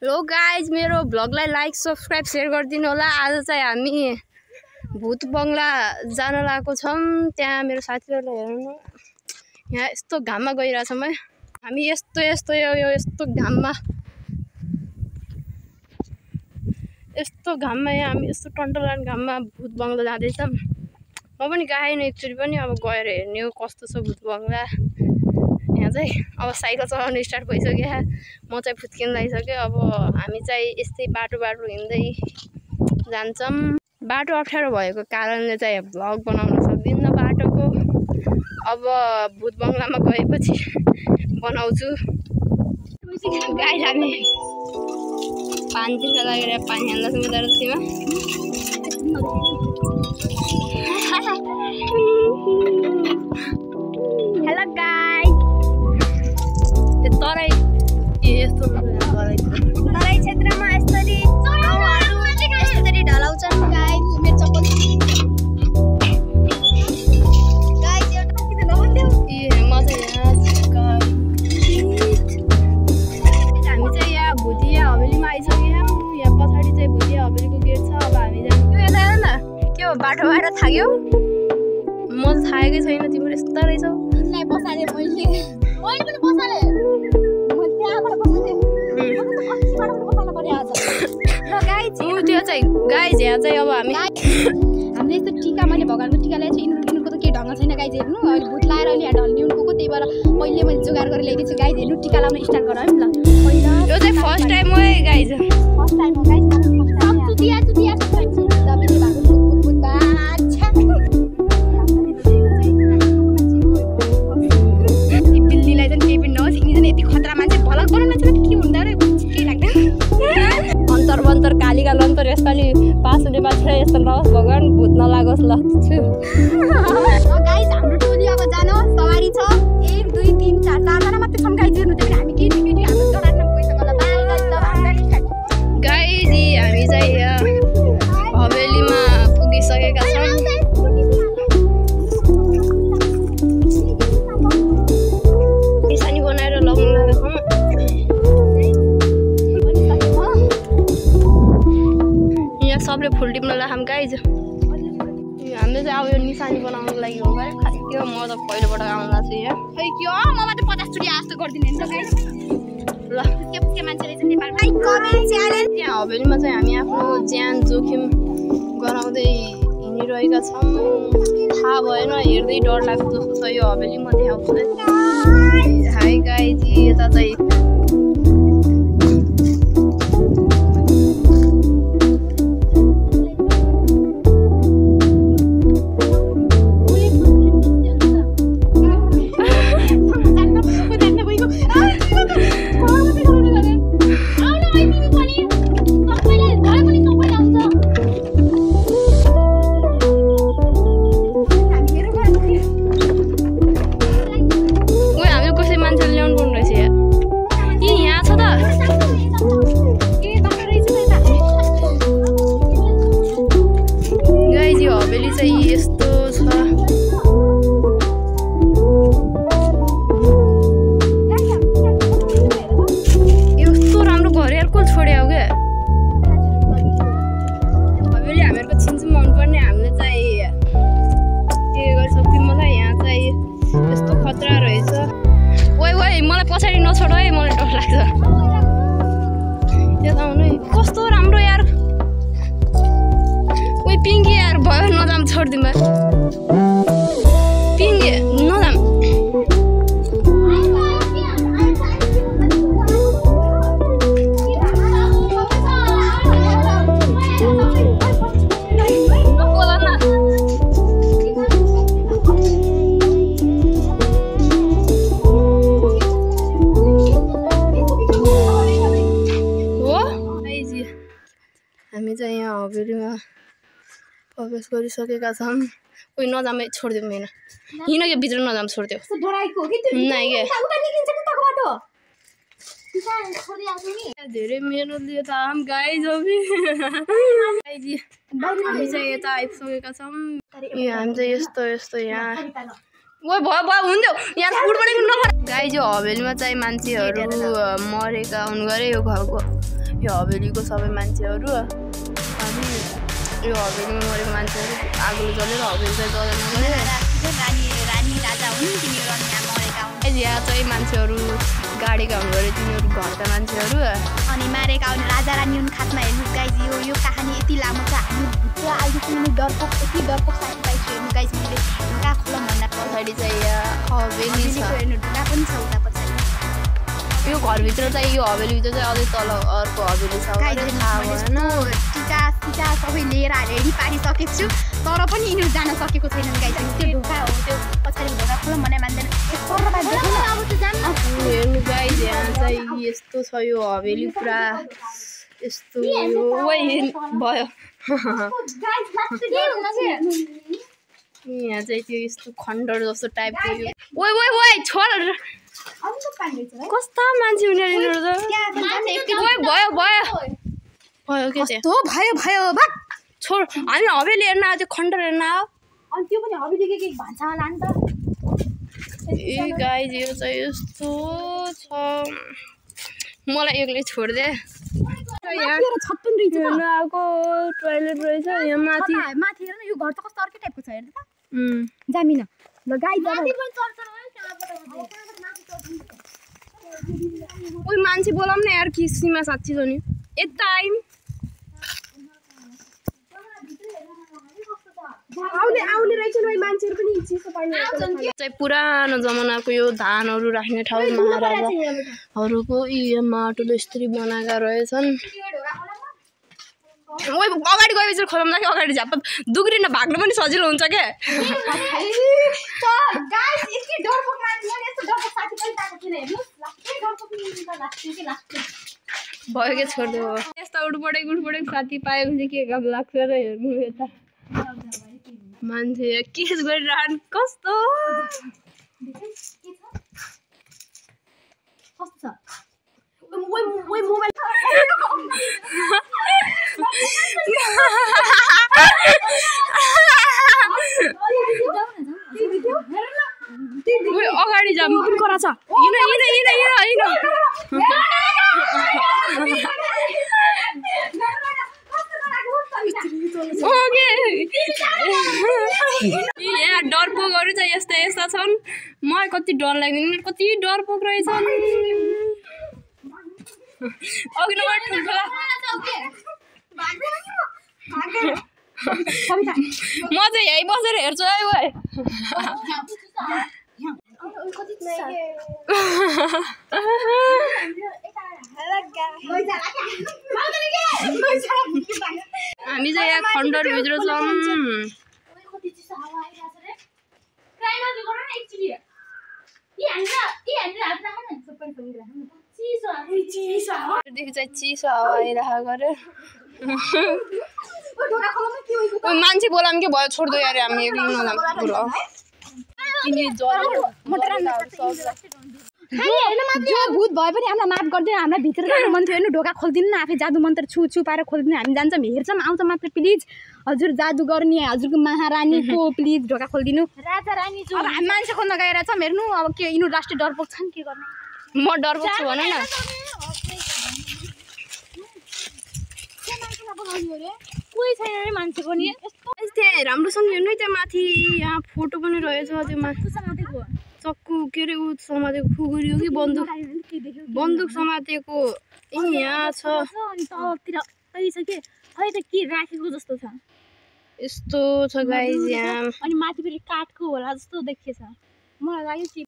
Hello guys, मेरो भ्लगलाई like subscribe share गरिदिनु होला। आज चाहिँ हामी भूत बङ्गला जान लागेको छौँ। त्यहाँ मेरो साथीहरूलाई हेर्नु यहाँ यस्तो घाममा गइरहेछौँ है हामी। यस्तो घाममा यहाँ हामी यस्तो टन्टलान घाममा भूत बङ्गला जाँदैछौँ। म पनि गएन एकचोटि पनि, अब गएर हेर्ने हो कस्तो छ भूत बङ्गला। यहाँ चाहिँ अब साइकल चलाउनु स्टार्ट भइसक्यो। म चाहिँ फुत्किन लागिसक्यो। अब हामी चाहिँ यस्तै बाटो हिँड्दै जान्छौँ। बाटो अप्ठ्यारो भएको कारणले चाहिँ भ्लग बनाउन सक्दिनँ बाटोको। अब भूत बङ्गलामा गएपछि बनाउँछु। गाई हामी पानीतिर लागेर पानी हाल्दैछौँ यताउतिमा। हेलो गाइस, तराई क्षेत्रमा यसरी ढलाउँछन् गाइस। मेरो चप्पल गाइस एउटा किन नभन्थ्यौ म चाहिँ हामी चाहिँ यहाँ भुटिया हवेलीमा आइसक्यौँ। यहाँ पछाडि चाहिँ भुटिया हवेलीको गेट छ। अब हामी जान्छौँ। यता हेर न, के हो बाटो भएर थाक्यौ? म त थाकेकै छैन, तिम्रो यस्तो रहेछौ। बसाले मैले पनि बसाले त्यो चाहिँ गाइज यहाँ चाहिँ अब हामीले यस्तो टिका, मैले भगवान्को टिका ल्याएको छु। यिनीहरूको त केही ढङ्ग छैन गाइज। हेर्नु अहिले भूत लाएर अहिले यहाँ ढल्ने उनको, त्यही भएर मैले जोगाड गरेर ल्याइदिएको छु गाइज। हेर्नु टिका लाउन स्टार्ट गर है ल। पहिला यो चाहिँ फर्स्ट टाइम हो है गाइज, फर्स्ट टाइम हो गाइज। बिल्लीलाई चाहिँ केही पनि नहोस्, यिनी यति खतरा मान्छे भलक बनाउन चाहिँ के हुँदो रहेछ केही लाग्दैन। अन्तर कालीका लन्तर यसपालि पास हुने मान्छे यस्तो नहोस्, भगवान् भूत नलागोस् ल। गाइज हाम्रो टोली अब जानु सवारी छ। 1 2 3 4 चारजना मात्रै छौँ गाइज। हेर्नु त्यही हामी केटी हाम्रो जडानमा गइसक्यो ल। गाइज हामी चाहिँ हवेलीमा पुगिसकेका छौँ। निशानी बनाएर लगाउन लागेको सबले फुल टिप्न लाग्छौँ गाइज। हामीले चाहिँ अब यो निशानी बनाउनुको लागि हो क्या खालि। त्यो म त पहिलोपल्ट आउनु लाग्छु यहाँ। खै के हो, म मात्रै 50 चोटि जस्तो गरिदिने नि त गाइज ल। के मान्छे रहेछ नेपालमा त्यहाँ हवेलीमा चाहिँ हामी आफ्नो ज्यान जोखिम गराउँदै हिँडिरहेका छौँ। थाहा भएन, हेर्दै डर लाग्छ जस्तो छ यो हवेली। म देखाउँछु है। हाई गाइज, यता चाहिँ पछाडि नछोड है, मलाई डर लाग्छ। यता आउनु है, कस्तो राम्रो यार। उही पिङ्की यार भयो नजाम, छोडिदिउँ पिङ्की नजाम। हामी चाहिँ यहाँ हवेलीमा प्रवेश गरिसकेका छौँ। उही नजाम है, छोडिदिउँ। होइन हिँड यो भित्र नजाम, छोडिदियो। धेरै मेहनत लियो त हम गाइज। हामी चाहिँ यता आइपुगेका छौँ। हामी चाहिँ यस्तो यहाँ ओ भयो हुन्थ्यो यहाँ फुटबल नखा गाई जो हवेलीमा चाहिँ मान्छेहरू मरेका हुन् गरे यो घरको यो हवेलीको सबै मान्छेहरू अनि यो हवेलीमा मरेको मान्छेहरू आगोले जलेर हवेली चाहिँ जलेन गरे रानी राजा हुन् तिनीहरू यहाँ मरेका हुन् यहाँ चाहिँ मान्छेहरू गाडेका हुन् गरे तिनीहरू घरका मान्छेहरू अनि मारेका हुन् राजा रानी हुन् खासमा हेर्नु गाइज यो कहानी यति लामो छ हामी भित्र अहिलेसम्म डरपोक यति डरपोक साथीभाइ हेर्नु गाइज मैले ढोका खोलौँ भन्दा पछाडि चाहिँ यहाँ हवेली छ हेर्नु ढोका पनि छ उता पछाडि यो घरभित्र चाहिँ यो हवेलीभित्र चाहिँ अझै तल अर्को हवेली छ टिका सबै लिएर रेडी पारिसकेको छु तर पनि यिनीहरू जान सकेको छैनन् गाइज त्यो ढोका हो त्यो पछाडि ढोका खोलौँ भने मान्दैन हेर्नु गाइज यहाँ चाहिँ यस्तो छ यो हवेली पुरा यस्तो भयो यहाँ चाहिँ त्यो यस्तो खण्डर जस्तो टाइपको छोड कस्ता मान्छे उनीहरू भयो के भयो छोड हामी हवेली हेर्न आयो त्यो खण्डर हेर्न आयो अनि त्यो पनि हवेली के भान्सामा लानु त ए गाइज यो चाहिँ यस्तो छ मलाई एक्लै छोडिदे आएको टोइलेट रहेछ यहाँ माथि हेर्न यो घर त कस्तो अर्कै टाइपको छ हेर्नु त जामिन ल गाई ओइ मान्छे बोलाउँ न यार किसीमा साँच्ची छ नि यता आइम आउने रहेछ नि मान्छेहरू पनि चिसो पानी चाहिँ पुरानो जमानाको यो धानहरू राख्ने ठाउँ महाराजाहरूको यी माटोले यस्तरी बनाएका रहेछन् ओइ अगाडि गएपछि खोलाउँदा कि अगाडि झ्याप दुग्रिन भाग्नु पनि सजिलो हुन्छ क्या भयो क्या छोड्नु यस्ता उठपडेको साथी पाएपछि के काम लाग्छ र हेर्नु यता मान्छे के गरिरहनु कस्तो अगाडि जाम कराछ यहाँ डरपोकहरू चाहिँ यस्ता छन् मलाई कति डर लाग्दैन कति डरपोक रहेछन् अघि नभए ठुल्ठुला म चाहिँ यहीँ बसेर हेर्छु है हामी चाहिँ यहाँ खण्डरभित्र छौँ देखि चाहिँ चिसो हावा आइरहेको गरे मान्छे बोलाउनु के भयो छोड्दो यार हामी एक्लै नजाम पुरो जो भूत भए पनि हामीलाई माफ गरिदिनु हामीलाई भित्र जानु मन थियो हेर्नु ढोका खोलिदिनु न आफै जादु मन्त्र छु पारेर खोलिदिनु हामी जान्छौँ हेर्छौँ आउँछ मात्र प्लिज हजुर जादु गर्ने हजुरको महारानीको प्लिज ढोका खोलिदिनु राजा रानी अब हामी मान्छे खोज्न गएर छौँ हेर्नु अब के यिनीहरू लास्टै डरपोक छन् के गर्ने म डरपोक छु भन न कोही छैन रे मान्छे पनि त्यहाँ राम्रोसँग हेर्नु है त्यहाँ माथि यहाँ फोटो पनि रहेछ त्यो माथि चक्कु के अरे ऊ समातेको खुकुरी हो कि बन्दुक समातेको यहाँ छ तलतिर छ के खै त के राखेको जस्तो छ यस्तो छ गाइज यहाँ अनि माथि फेरि काठको होला जस्तो देखिएछ मलाई लाग्यो कि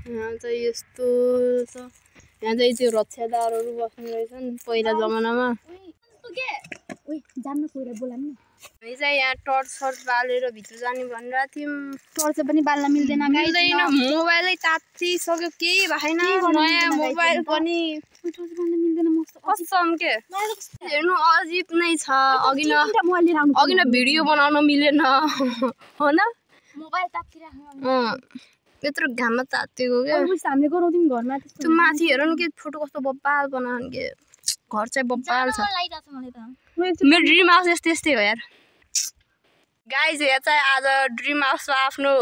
यहाँ चाहिँ यस्तो छ यहाँ चाहिँ त्यो रक्षादारहरू बस्ने रहेछन् पहिला जमानामा जान्न कोही बोलाउनु हामी चाहिँ यहाँ टर्च बालेर भित्र जाने भनेर थियौँ टर्च पनि बाल्न मिल्दैन मोबाइलै तातिसक्यो केही भएन नयाँ मोबाइल पनि कसम के हेर्नु अजिब नै छ अघि न भिडियो बनाउन मिलेन हो न मोबाइल तातिरहेको यत्रो घाममा तातेको क्या हामीले गराउँथ्यौँ घरमा त्यो माथि हेर न के फोटो कस्तो बब्बाल बनाउनु के घर चाहिँ बब्बाल छ मेरो ड्रिम हाउस यस्तै हो यार गाइज यहाँ चाहिँ आज ड्रिम हाउसमा आफ्नो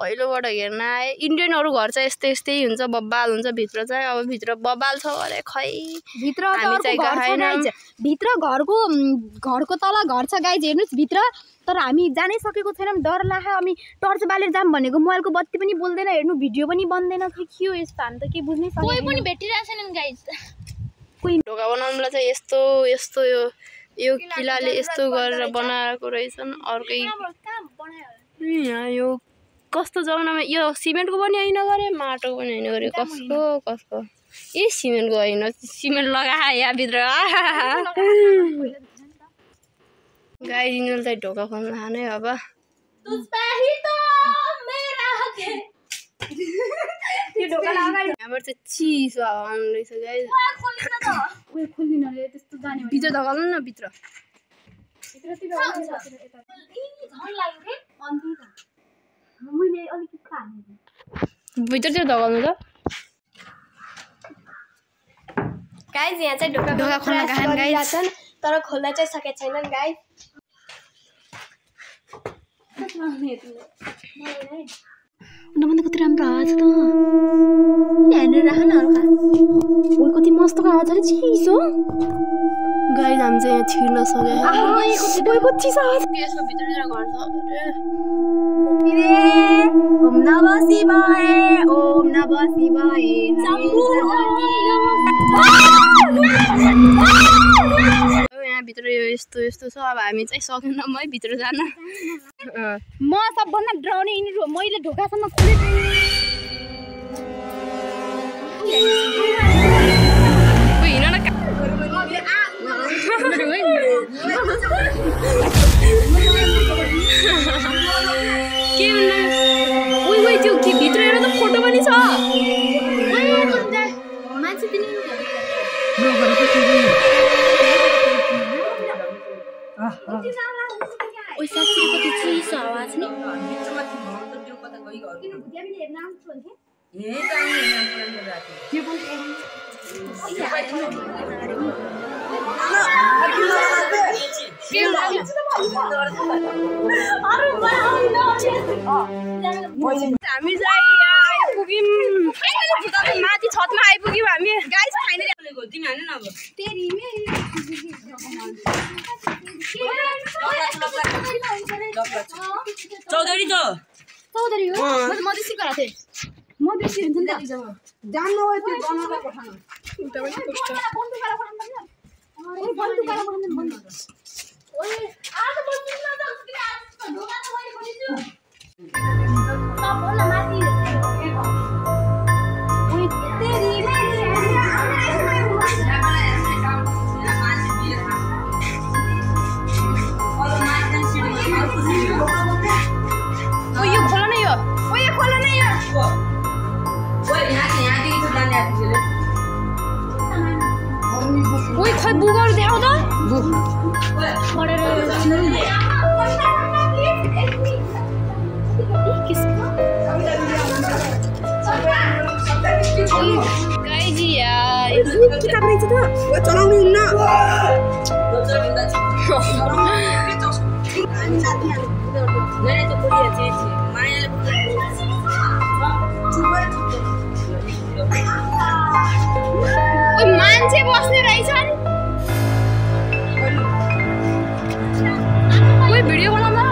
पहिलोबाट हेर्न आएँ। इन्डियनहरू घर चाहिँ यस्तै हुन्छ, बब्बाल हुन्छ। भित्र चाहिँ अब भित्र बब्बाल छ अरे खै भित्र भित्र घरको तल घर छ गाइज, हेर्नुहोस् भित्र। तर हामी जानै सकेको छैनौँ, डर लाग्यो। हामी टर्च बालेर जाम भनेको मोबाइलको बत्ती पनि बोल्दैन, हेर्नु भिडियो पनि बन्दैन कि के हो यस्तो। हामी त के बुझ्नै सकेन, कोही पनि भेटिरहेको छैनन् गाइज। कोही ढोका बनाउनुलाई चाहिँ यस्तो यो किलाले यस्तो गरेर बनाएको रहेछन्। अर्कै यहाँ यो कस्तो जमानामा यो सिमेन्टको पनि होइन गरे, माटोको पनि होइन गरे, कस्तो ए सिमेन्टको होइन, सिमेन्ट लगाए यहाँभित्र। गाई दिनुले चाहिँ ढोका खोल्न खाने अब यहाँबाट चाहिँ चिसो हावा आउनु रहेछ गाई। भित्र ढकाल्नु न, भित्र भित्रतिर ढकाल्नु त गाइज। यहाँ चाहिँ ढोका खोल्न गएछन् तर खोल्न चाहिँ सकेका छैनन् गाइज। कति राम्रो आवाज त, हेरेर राख न हल्का। ओ कति मस्तको आवाज अरे, चिसो गाई। हामी चाहिँ यहाँ छिर्न सक्यो। कति चिसो आवाज। यसको भित्रतिर घर छ। ओम नमः शिवाय, ओम नमः शिवाय। यहाँ भित्र यो यस्तो छ। अब हामी चाहिँ सकेनौँ है भित्र जान। म सबभन्दा डराउने यिनीहरू, मैले ढोकासम्म खोले हिँड न के उही त्यो के भित्र हेर त फोटो पनि छ। मान्छे पनि साँच्चै कति चिसो आवाज नि। हामी चाहिँ यहाँ आइपुग्यौँ, माथि छतमा आइपुग्यौँ हामी। गाइस फाइनली चौधरी त चौधरी हो। मधेसी गएको थिएँ। मधेसी हुन्छ नि त। जान्नु हो त्यो बनाउन पठाउनु। ओइ खै बुगर देखाउ त। गाइजी यार किताब रहेछ त। चलाउनु हुन्न। मान्छे बस्ने रहेछन्। कोही भिडियो बनाउँदा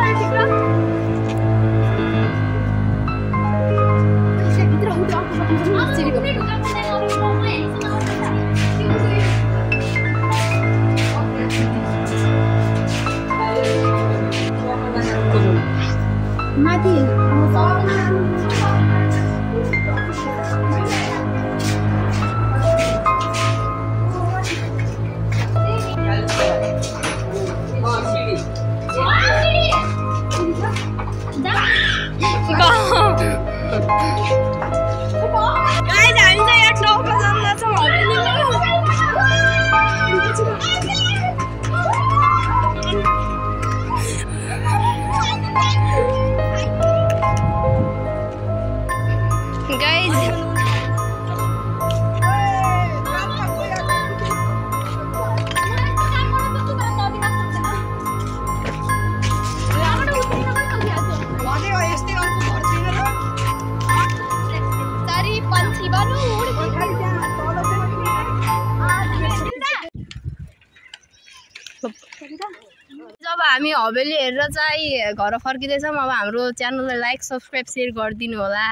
माथि जब हामी हवेली हेरेर चाहिँ घर फर्किँदैछौँ अब हाम्रो च्यानललाई लाइक सब्सक्राइब सेयर गरिदिनु होला